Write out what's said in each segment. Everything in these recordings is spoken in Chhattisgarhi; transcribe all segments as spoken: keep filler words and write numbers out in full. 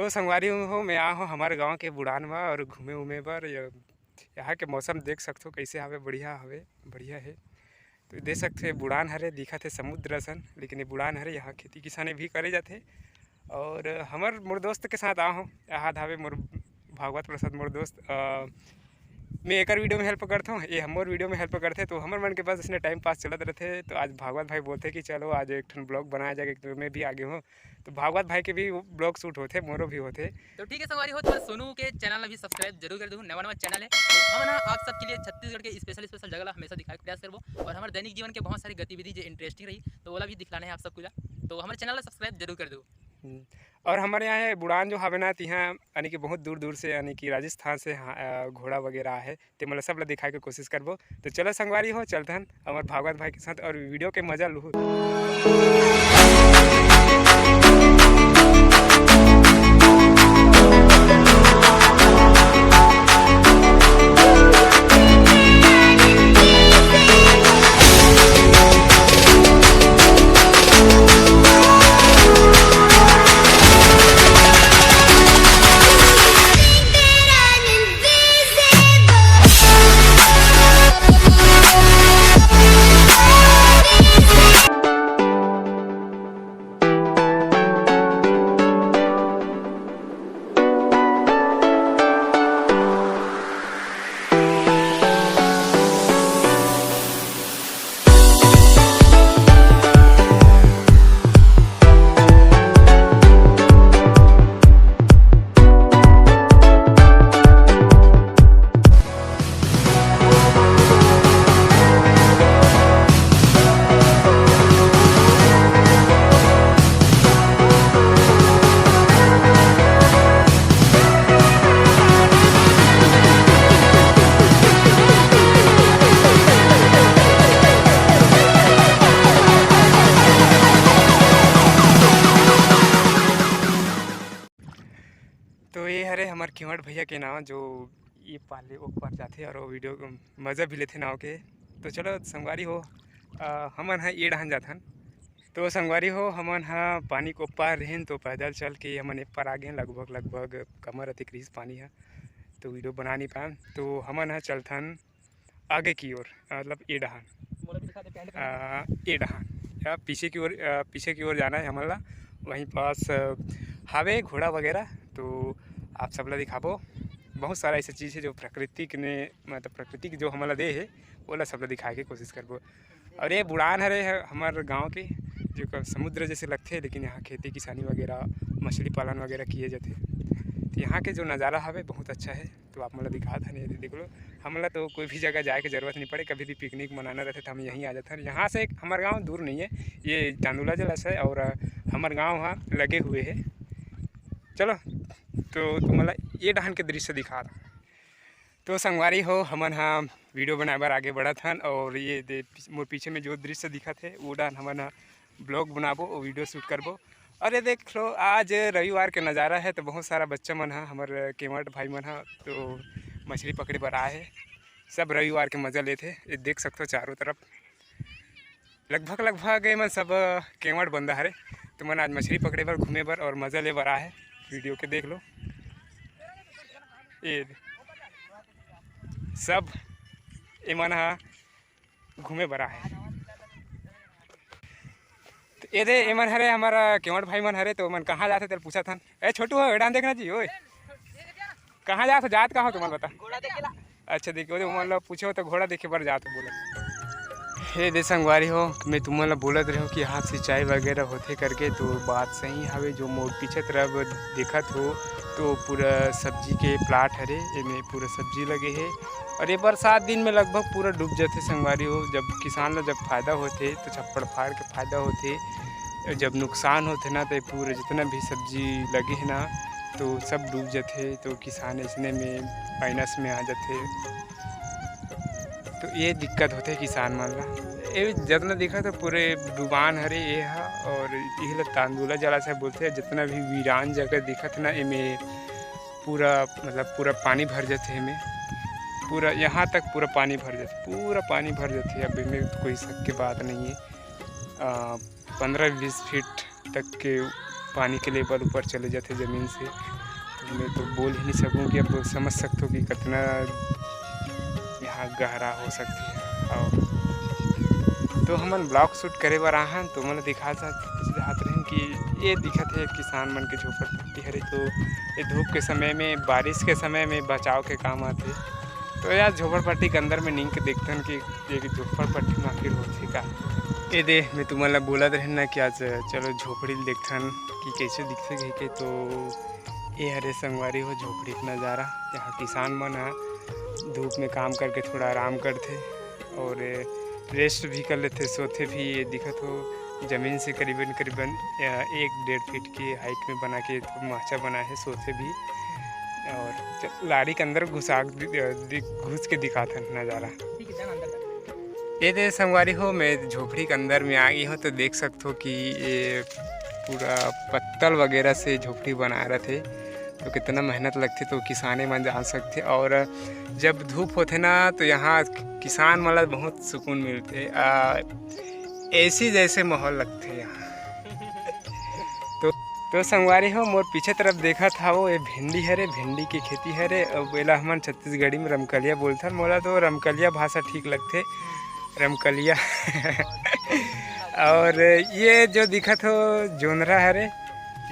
तो संगवारी हो, मैं आए हों हमर गांव के बुड़ान म और घूमे उमे बर। य-, यहाँ के मौसम देख सकथो कैसे हवे, बढ़िया हवे, बढ़िया है। तो देख सकथे बुड़ान हरे, दिखत हे समुद्र असन, लेकिन ये बुड़ान हरे, यहाँ खेती किसानी भी करे जाथे। और हमर मोर दोस्त के साथ आए हों, यहाँ धावे मोर भागवत प्रसाद मोर दोस्त। अ, मैं एकर वीडियो में हेल्प करथों, ये हमर वीडियो में हेल्प करथे, तो हमर मन के बस इसने टाइम पास चलत रहथे। तो आज भागवत भाई बोलथे कि चलो आज एक ठन ब्लॉग बनाया जाए, तो मैं भी आगे हों। तो भागवत भाई के भी ब्लॉग शूट होथे, मोरो भी होथे। तो ठीक है संगवारी हो, तो सोनू के चैनल ला भी सब्सक्राइब जरूर कर दू, नवा नवा चैनल है। तो हमन ह आप सबके लिए छत्तीसगढ़ के स्पेशल स्पेशल जगह ला हमेशा दिखाए के प्रयास करबो, और हमर दैनिक जीवन के बहुत सारी गतिविधि जो इंटरेस्टिंग रही, तो ओला भी दिखलाना है आप सबको ला। तो हमर चैनल ला सब्सक्राइब जरूर कर दू। हम्म। और हमर यहाँ है बुड़ान जो हवे ना, तिहाँ यानी कि बहुत दूर दूर से, यानी कि राजस्थान से, हाँ, अ, घोड़ा वगैरह है, ते मन ला सब ला दिखाए के कोशिश करबो। तो चलो संगवारी हो, चलथन हमर भागवत भाई के साथ और वीडियो के मजा लूहू। तो ये हरे हमर केवट भैया के नाव, जो ये पार ले ओ पार जाथे और वो वीडियो मज़ा भी लेथे नाव के। तो चलो संगवारी हो, अ, हमन ह ये डहान जाथन। तो संगवारी हो, हमन ह पानी के ओ पार रहेन, तो पैदल चल के हमन ए पार आ गेन। लगभग, लगभग कमर अतिक रिहिस पानी ह, तो वीडियो बना नहीं पाएन। तो हमन ह चलथन आगे की ओर, मतलब ये डहान, मोला भी दिखा दे, पैंट पहन के। आ, ये डहान या पीछे की ओर, आ, पीछे की ओर जाना है हमन ला। वहीं पास, आ, हावे घोड़ा वगैरह, तो आप सब ला दिखाबो। बहुत सारा ऐसा चीज़ है जो प्राकृतिक ने, मतलब प्राकृतिक जो हमन ला दे है, ओला सब ला दिखाए के कोशिश करबो। और ये बुड़ान हरे ह-, हमर गांव के, जो क-, समुद्र जैसे लगथे, लेकिन यहाँ खेती किसानी वगैरह, मछली पालन वगैरह किए जाथे। तो यहाँ के जो नज़ारा हवे बहुत अच्छा है। तो आप मन ला दिखात हन, ये देख लो, हमन ला तो कोई भी जगह जाए के जरूरत नहीं पड़े। कभी भी पिकनिक मनाना रहथे तो हम यहीं आ जाथन। यहाँ से एक हमर गांव दूर नहीं है, ये तांदुला जलाशय और, अ, हमर गांव ह लगे हुए है। चलो, तो तुमन ला ये डहान के दृश्य दिखात हन। तो संगवारी हो, हमन ह वीडियो बनाए बर आगे बढ़त हन और ये दे मोर पीछे में जो दृश्य दिखत है, वो डहान हमन ह ब्लॉग बनाबो, वो वीडियो शूट करबो। और ये देख लो, आज रविवार के नज़ारा है, तो बहुत सारा बच्चा मन ह, हमर केवट भाई मन ह, तो मछली पकड़े बर आए हे। सब रविवार के मज़ा लेथे। ये देख सकथो चारों तरफ लगभग, लगभग ये मन सब केवट बंदा हरे, तो मन आज मछली पकड़े बर, घूमे बर और मज़ा ले बर आए हे। वीडियो के देख लो, ये सब ये मन ह घूमे बर आए। तो ये दे, ये मन हरे हमर केवट भाई मन हरे, तो मन कहाँ जाथे तेल पूछत हन। ए छोटू हो, एडान देखना जी, ओए। कहाँ जात हो, जात कहाँ हो तुमन बता? घोड़ा देखे ला। अच्छा, देखिए, ओदे उमन ला पूछे हो तो घोड़ा देखे बर जात हो बोले। हे दे संगवारी हो, मैं तुमन ला बोलत रहे हो कि यहाँ सिंचाई वगैरह होथे करके, तो बात सही हवे। जो मोर पीछे तरफ दिखत हो, तो पूरा सब्जी के प्लाट हरे, एमे पूरा सब्जी लगे हे। और ये बरसात दिन में लगभग पूरा डूब जाथे संगवारी हो। जब किसान ला जब फायदा होथे, तो छप्पड़ फाड़ के फायदा होथे, जब नुकसान होथे ना, तो ये पूरा जितना भी सब्जी लगे हे ना, तो सब डूब जाथे। तो किसान इसने में माइनस में आ जाथे। तो ये दिक्कत होथे किसान मन ला। ये जितना दिखत हे पूरे डुबान हरे ये ह, और इही ला तांदुला जलाशय बोलथे। जितना भी वीरान जगह दिखत हे ना, एमे पूरा, मतलब पूरा पानी भर जाथे एमे, पूरा यहाँ तक पूरा पानी भर जाथे, पूरा पानी भर जाथे। अब एमे कोई शक के बात नहीं है। आ, पन्द्रह बीस फीट तक के पानी के लेवल ऊपर चले जाथे ज़मीन से। मैं तो बोल ही नहीं सकूँ कि अब समझ सकते हो कि कितना यहाँ गहरा हो सकती है। और तो हमन ब्लॉग शूट करे बर आहन, तो मन दिखा चाहत रहन कि ये दिखत है किसान मन के झोपड़पट्टी हरे, तो ये धूप के समय में, बारिश के समय में बचाव के काम आथे। तो यार, झोपड़पट्टी के अंदर में निंग के देखथन कि ये झोपड़पट्टी में आखिर होथे का। ये दे, मैं तुमन ला बोलत रहेन ना कि आज चलो झोपड़ी ल देखथन कि कैसे दिखथे कहिके। तो ये हरे संगवारी हो झोपड़ी के नज़ारा। यहाँ किसान मन ह धूप में काम करके थोड़ा आराम करथे और रेस्ट भी कर लेथे, सोथे भी। ये दिखत हो जमीन से करीबन करीबन, अ, एक डेढ़ फीट की हाइट में बना के माचा बना है, सोथे भी। और च-, लारी के अंदर घुसा दि-, दि-, घुस के दिखाथन नज़ारा। ठीक है, जाना अंदर जाना। ये दे संगवारी हो, मैं झोपड़ी के अंदर में आ गई हूँ, तो देख सकते हो कि ये पूरा पत्तल वगैरह से झोपड़ी बनाए रहथे। तो कितना मेहनत लगथे, तो किसाने मन जान सकथे। और जब धूप होथे ना, तो यहाँ किसान मन ला बहुत सुकून मिलथे। आ, एसी जैसे माहौल लगथे यहाँ। तो, तो संगवारी हो, मोर पीछे तरफ देखत हव, ये भिंडी हरे, भिंडी के खेती हरे। अब एला हमन छत्तीसगढ़ी में रमकलिया बोलथन, मोला तो रमकलिया भाषा ठीक लगथे, रमकलिया। और ये जो दिखत हो जोंधरा हरे,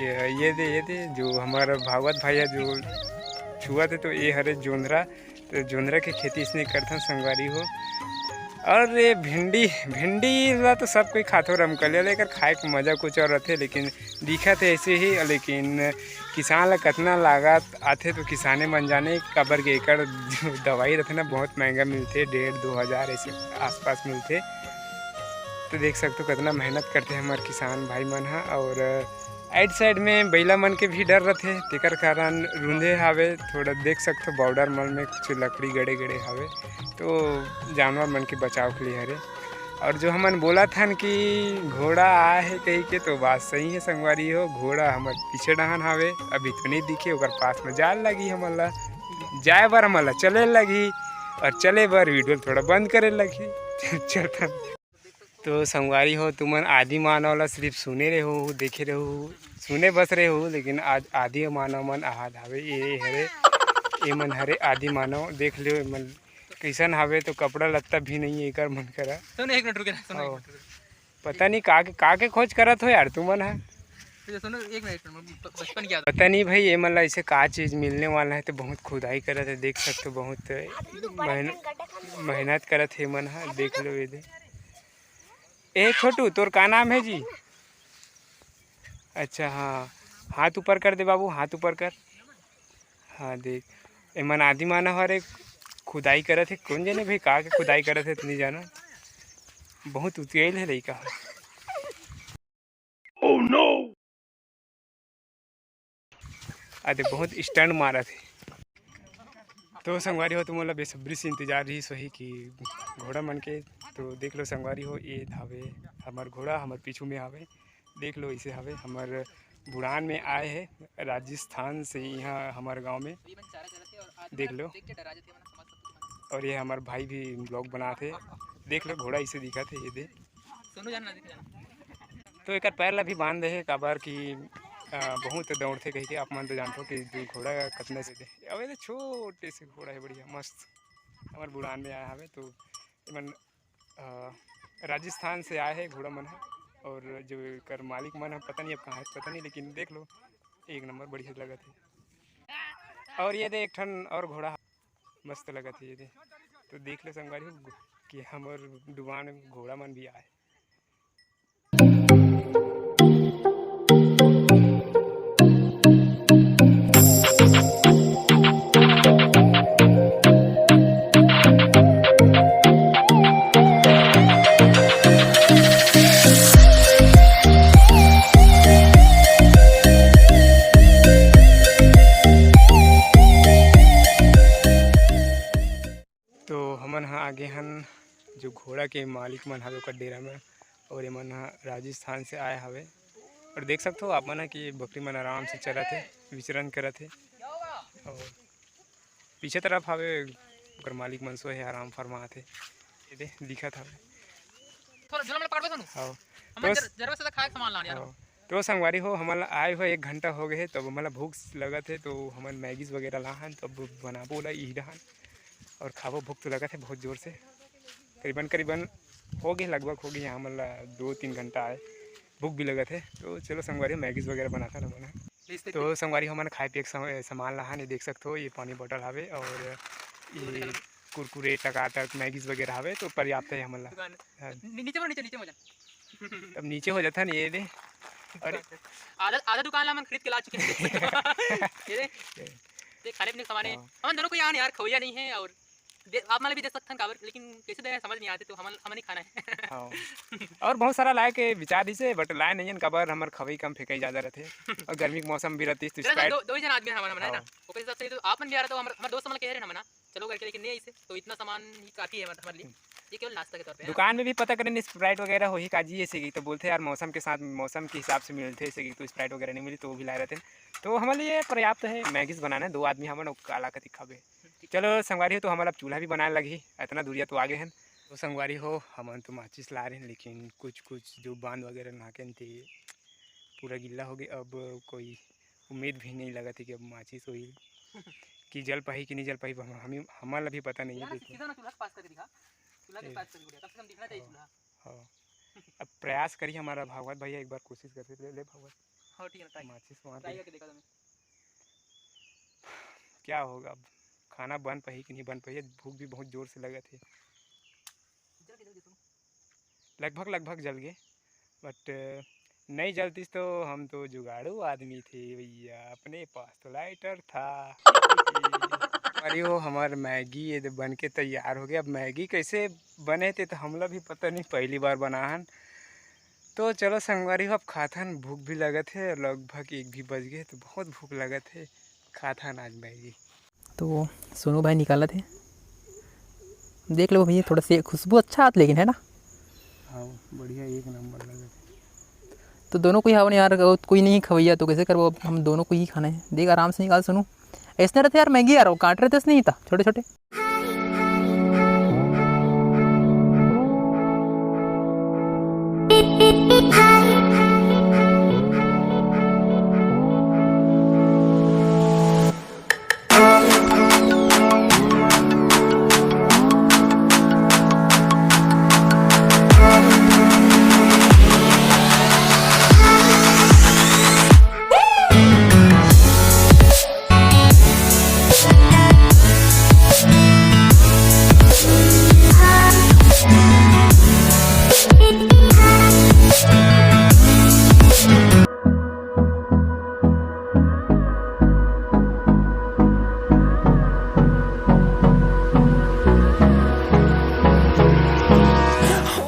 ये, ये दे, ये दे, जो हमारा भागवत भैया जो छुआ थे, तो ये हरे जोंधरा। तो जोंधरा के खेती इसने करथन संगवारी हो। और ये भिंडी, भिंडी ला तो सब कोई खाथो रमकलिया ला, एकर खाए के मजा कुछ और रथे, लेकिन दिखत है ऐसे ही। लेकिन किसान ला कतना लागत आथे तो किसाने मन जाने, काबर के एकर जो दवाई रथे ना बहुत महंगा मिलथे, डेढ़ दो हज़ार ऐसे आसपास मिलथे। तो देख सकते हो कितना मेहनत करथे हमार किसान भाई मन ह। और आइड साइड में बइला मन के भी डर रथे, तेकर कारण रूंधे हावे। थोड़ा देख सकथो बॉर्डर मन में कुछ लकड़ी गड़े गड़े हावे, तो जानवर मन के बचाव के लिए हरे। और जो हमन बोलत हन कि घोड़ा आए हे कहिके, तो बात सही है संगवारी हो, घोड़ा हमर पीछे डहान हावे, अभी तो नहीं दिखे, ओकर पास में जाए लगही हमन ला, जाए बर हमन ला चले लगही, और चले बर वीडियो थोड़ा बंद करे लगही। चलथन। तो संगवारी हो, तुमन आदि मानव ला सिर्फ सुने रहे हो, देखे रहे हो, सुने बस रहे हो, लेकिन आज आदि मानव मन आहात हावे। ये हरे, ये मन हरे आदि मानव। देख लियो, ये मन कैसन हावे, तो कपड़ा लत्ता भी नहीं है एकर मन करा। सुन, एक मिनट रुके ना, सुन, एक हाँ। मिनट रुके। पता नहीं का के, का के खोज करत हो यार तुमन ह। तो सुनो, एक मिनट, ब-, बचपन की याद। पता नहीं भाई, ये मन ला ऐसे का चीज मिलने वाला है, तो बहुत खुदाई करत है। देख सकते हो, बहुत मेहन-, मेहनत करत है ये मन ह। देख लो ये दे। ए छोटू, तोर का नाम है जी? अच्छा, हाँ, हाथ ऊपर कर दे बाबू, हाथ ऊपर कर। हाँ, देख, एमन आदि मानव हरे, खुदाई करत हे। कौन जाने भाई, का के खुदाई करत हे, इतनी जाना। बहुत उतियाइल हे लइका ह। Oh no! अरे, बहुत स्टंट मारत हे। तो संगवारी हो, तुमन ला बेसब्री से इंतजार रहिस होही कि घोड़ा मन के। तो देख लो संगवारी हो, ये हावे हमर घोड़ा, हमर पीछू में हावे। देख लो, इसे हवे हमर बुड़ान में आए हे राजस्थान से, यहाँ हमर गांव में। देख लो, और ये हमर भाई भी ब्लॉग बनात हे। देख लो, घोड़ा इसे दिखत हे, ये दे। तो एकर पैर ला भी बांध दे हे, काबर कि, अ, बहुत दौड़थे कहिके। आप मन तो जानथो कि जो घोड़ा कतना से दे। अब ये छोटे से घोड़ा है, बढ़िया मस्त, हमर बुड़ान में आया हवे। तो एमन अ, राजस्थान से आए हे घोड़ा मन ह, और जो एकर मालिक मन ह, पता नहीं अब कहाँ हे, पता नहीं, लेकिन देख लो, एक नंबर बढ़िया लगत हे। और ये दे, एक ठन और घोड़ा ह, मस्त लगत हे ये दे। तो देख लो संगवारी हो कि हमर डुबान में घोड़ा मन भी आए। तो हमन ह आगे हन जो घोड़ा के मालिक मन हवे ओकर डेरा में, और ये मन ह राजस्थान से आए हवे। और देख सकथो आप मन ह कि बकरी मन आराम से चरत हे, विचरण करत हे। और पीछे तरफ हवे ओकर मालिक मन सोए हे, आराम फरमात हे। ये दे दिखत हवे। थोड़ा झोला में पकड़बे सोनू। हाँ। हमर तो जर-, जरवा से खाए के सामान लान यार। हाँ। तो संगवारी हो, हमन ला आए हुए एक घंटा हो गए हे, तो अब हमन ला भूख लगत हे, तो हमन मैगीज वगैरह ला हन, तो अब बनाबो ओला इही डहान और खाबो। भूख तो लगत हे बहुत जोर से, करीबन करीबन हो गए, लगभग हो गए हमन ला दो तीन घंटा आए, भूख भी लगत हे। तो चलो संगवारी हो, मैगीज वगैरह बनाथन हमन ह। तो संगवारी हो, हमन खाए पिए के सम-, सामान ला हन, ये देख सकत हो, ये पानी बोतल हवे और ये कुरकुरे, टकाटक, मैगीज वगैरह हवे, तो पर्याप्त है हमन ला। दुकान। हाँ। नी-, नीचे में, नीचे, नीचे में जा। अब नीचे हो जाता नहीं ये दे। अरे। आधा, आधा दुकान ला हमन खरीद के ला चुके हैं। ये दे। ये खाने पीने के सामान है। हाँ। हमन दोनों को यहाँ यार खवैया नहीं है और दे-, आप मन ला भी दे सकथन काबर, लेकिन कैसे देना समझ नहीं आते, तो हमन, हमन ही खाना है। हाँ। और बहुत सारा लाए के विचार दिसे, but लाए नहीं हन, काबर हमर खवई कम फेंकई ज्यादा रहथे। और गर्मी के मौसम भी रहतिस, तो चलो, Sprite। दो, दो ही जन आदमी हन हमन, हमन, है ना? हाँ। ओकर हिसाब से तो आप मन भी आ रहा, तो हमर, हमर दोस्त मन कह रहे हैं हमन, हाँ, चलो करके, लेकिन नहीं ऐसे, तो इतना सामान ही काफी है, मतलब, हमारे लिए। ये केवल नाश्ता के तौर पे है। दुकान में भी पता करें, Sprite वगैरह होही का जी, ऐसे की, तो बोलते हैं, "यार, मौसम के साथ, मौसम के हिसाब से मिलते, ऐसे की, तो Sprite वगैरह नहीं मिली, तो वो भी लाए रहते हैं।" तो हमारे लिए पर्याप्त है, मैगीज बनाना है, दो आदमी हमन, वो काला कति खाबे। चलो संगवारी हो, तो हमन अब चूल्हा भी बनाए लगही, इतना दूरिया तो आगे हन। तो संगवारी हो, हमन तो माचिस ला रहे हैं, लेकिन कुछ कुछ जो बांध वगैरह नाके न, ते पूरा गिल्ला हो गए। अब कोई उम्मीद भी नहीं लगत है कि अब माचिस होही कि जल पाही कि नहीं जल पाही, हम, हम, हमन ला भी पता नहीं है। यार, देखो। सीधा ना चूल्हा के पास करके दिखा, चूल्हा के ए, पास करके दिखा, कम से कम दिखना चाहिए हाँ, चूल्हा। हाँ। अब प्रयास करी हमारा भागवत भैया, एक बार कोशिश करके ले, ले भागवत। हाँ, ठीक है, try। माचिस मार try दे। करके देखा था मैं। क्या होगा अब, खाना बन पाही कि नहीं बन पाही, भूख भी बहुत जोर से लगत है। जल के, जल के सुनो। लगभग, लगभग जल गए, but नहीं जलतीस तो हम तो जुगाड़ू आदमी थे भैया, अपने पास तो lighter था। अरे वो हमार मैगी ये दे बन के तैयार हो गया। अब मैगी कैसे बने थे तो हमला भी पता नहीं, पहली बार बना हन। तो चलो संगवारी हो, अब खाथन, भूख भी लगत है, लगभग एक भी बज गए, तो बहुत भूख लगत है, खाथन आज मैगी। तो सोनू भाई निकालत हे, देख लो भैया, थोड़ा से खुशबू अच्छा आत, लेकिन है ना? हाँ, बढ़िया, एक नंबर लगत हे। तो दोनों कोई हवन यार, अगर कोई नहीं खवैया तो कैसे करबो? अब हम दोनों को ही खाना है। देख, आराम से निकाल सोनू, ऐसने रहते यार मैगी यार, वो काट रहे थे, नहीं था छोटे छोटे।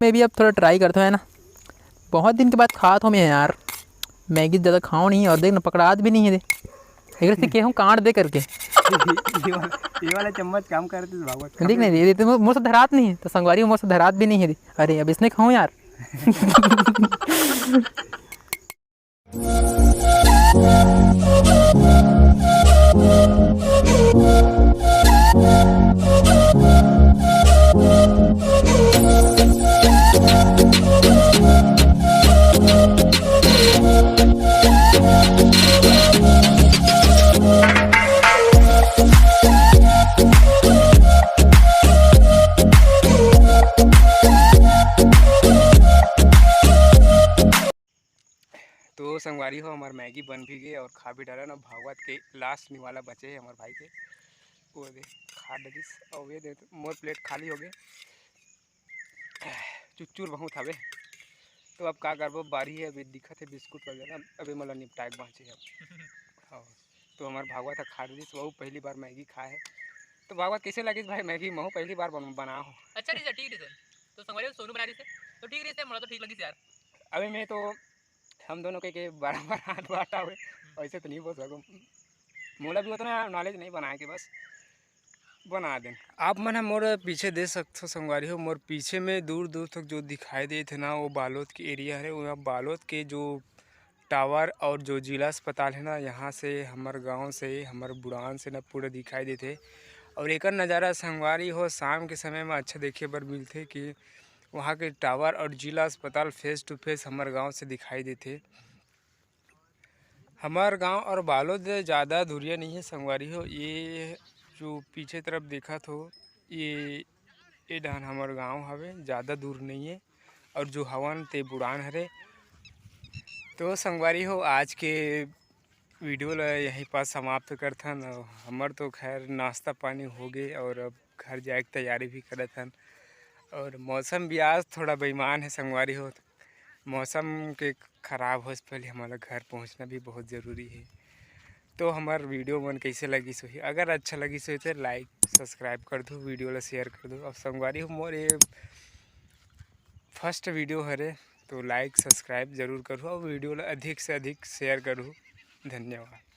मैं भी अब थोड़ा try करता हूँ, है ना। बहुत दिन के बाद खात हूँ मैं यार, मैगी ज़्यादा खाओ नहीं, और देख ना, पकड़ात भी नहीं है दे। एक से केहू काट दे करके। ये वाला, ये वाला चम्मच काम करते तो भागवत देख नहीं, ये तो मोर से धरात नहीं है, तो संगवारी मोर से धरात भी नहीं है दे। अरे, अब इसने खाऊं यार। तो संगवारी हो, हमार मैगी बन भी गए और खा भी डाला ना। भागवत के last निवाला बचे है हमार भाई के, वो दे खा डलिस। और ये दे, मोर plate खाली हो गए, चुचुर बहुत हवे। तो अब का करबो, बारी है, अभी दिखत है बिस्कुट वगैरह, अभी मतलब निपटाए के बाँचे है अब। हाँ, तो हमार भागवत ह खा डलिस, वो पहली बार मैगी खाए है। तो भागवत, कैसे लगिस भाई मैगी? महू पहली बार बन-, बना हो। अच्छा रहिस, ठीक रहिस। तो संगवारी हो, सोनू बना रहिस, तो ठीक रहिस, मोला तो ठीक लगिस यार। अबे मैं तो हम दोनों के, के बराबर हाथ बांटा हुए, वैसे तो नहीं बोल सकूँ। मोला भी उतना knowledge नहीं बनाए के, बस बना देन। आप मन ह मोर पीछे देख सकथो संगवारी हो, मोर पीछे में दूर दूर तक जो दिखाई देत हे ना, वो बालोद के area हरे। वो बालोद के जो tower और जो जिला अस्पताल है ना, यहाँ से हमर गाँव से, हमर बुड़ान से ना पूरा दिखाई देथे। और एकर नज़ारा संगवारी हो, शाम के समय में अच्छा देखे बर मिलथे कि वहाँ के tower और जिला अस्पताल face to face हमर गाँव से दिखाई देथे। हमर गांव और बालोद ज़्यादा दूरिया नहीं है संगवारी हो। ये जो पीछे तरफ देखत हो, ये, ये डहन हमर गांव हवे, ज़्यादा दूर नहीं है। और जो हवन ते बुड़ान हरे। तो संगवारी हो, आज के वीडियो ला यहीं पास समाप्त करथन। और हमर तो खैर नाश्ता पानी हो गए और अब घर जाए के तैयारी भी करत हन। और मौसम भी आज थोड़ा बेईमान है संगवारी हो, मौसम के खराब होए से पहले हमारा घर पहुंचना भी बहुत ज़रूरी है। तो हमार वीडियो मन कैसे लगिस होही, अगर अच्छा लगिस होही तो लाइक सब्सक्राइब कर दो, वीडियो ला शेयर कर दो। अब संगवारी हो, मोर ये फर्स्ट वीडियो हरे, तो लाइक सब्सक्राइब जरूर करू और वीडियो ला अधिक से अधिक शेयर करू। धन्यवाद।